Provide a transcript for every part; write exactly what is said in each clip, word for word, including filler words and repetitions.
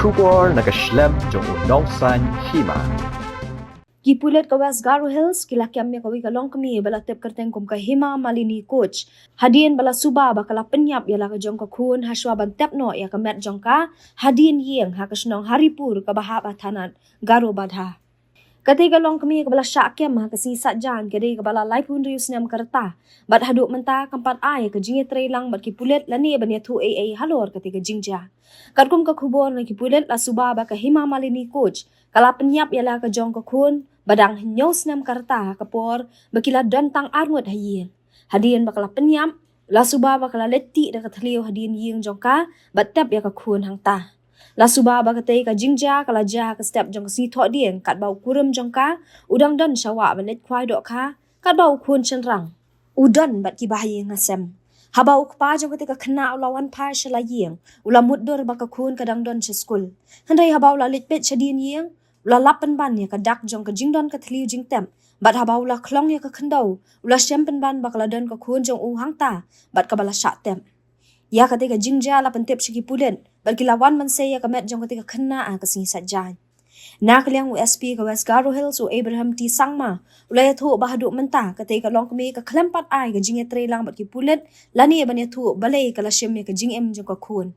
Khubor na ka shlem jong u nongsan hima. Ki pulit ka West Garo Hills ki la kem ïa kawei ka longkmie ba la tip kyrteng kum ka Hima Malini Koch hadien ba la suba ba ka la pynïap ïa la ka jong ka khun hashwa ban tep noh ïa ka met jong ka hadien ïing ha ka shnong Haripur kaba hap ha thanat Garo Badha. Katei ka longkmie kaba la shah kem ha ka sngi Saitjaiñ ka dei kaba la laiphew hynriew snem ka rta bad haduh mynta kam pat ai ka jingïatreilang bad ki pulit lane ban ïathuh ei ei halor katei ka jingjia. Katkum ka khubor na ki pulit la suba ba ka Hima Malini Koch ka la pynïap ïa la ka jong ka khun ba dang hynñiew snem ka rta ha ka por ba ki la don tang arngut ha ïing. Hadien ba ka la pynïap, la suba ba ka la leit tih da ka thliew hadien ïing jong ka bad tep ïa ka khun hangta. La suba ba katei ka jingjia ka la jia ha ka step jong ka sngi Thohdieng katba u kurim jong ka u dang don sha wah ban leit khwai dohkha katba u khun shynrang u don bad ki bahaïing hasem. Haba u kpa jong katei ka khynnah u la wan phai sha la ïing, u la mutdur ba ka khun ka dang don sha skul. Hynrei haba u la leit peit shadien ïing, u la lap pynban ïa ka dak jong ka jingdon ka thliew jingtep bad haba u la khlong ïa ka khyndew u la shem pynban ba ka la don ka khun jong u hangta bad kaba la shah tep. Ïa katei ka jingjia la pyntip sha ki pulit bad ki la wan ban sei ïa ka met jong katei ka khynnah ha ka sngi Saitjaiñ. Na ka liang u S P ka West Garo Hills u Abraham T Sangma u la ïathuh ba haduh mynta katei ka longkmie ka khlem pat ai ka jingïatreilang bad ki pulit lane ban ïathuh balei ka la shim ïa ka jingim jong ka khun.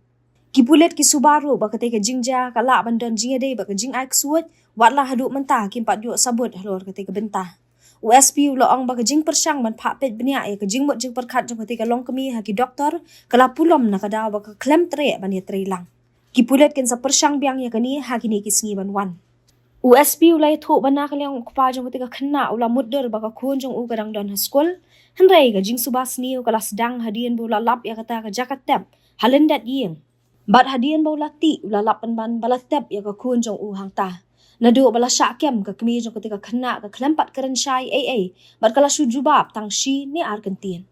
Ki pulit ki suba ruh ba katei ka jingjia ka lah ban don jingïadei bad ka jingai ksuid, wat la haduh mynta kim pat ïoh sabut halor katei ka bynta. U S P u la ong ba ka jingpyrshang ban phah peit bniah ïa ka jingmut jingpyrkhat jong katei ka longkmie ha ki doktor ka la pulom na ka daw ba ka khlem treh ban ïatreilang. Ki pulit kin sa pyrshang biang ïa kane ha kine ki sngi ban wan. U S P u la ïathuh ba na ka liang u kpa jong katei ka khynnah u la mutdur ba ka khun jong u ka dang don ha skul. Hynrei ka jingsuba sniew ka la sdang hadien ba u la lap ïa kata ka jaka tep ha lyndet ïing. Bad hadien ba u la tih u la lap pynban ba la tep ïa ka khun jong u hangta. Naduh ba la shah kem ka kmie jong katei ka khynnah ka khlem pat kren shai ei ei bad ka la shu jubab tang shi ne ar kyntien.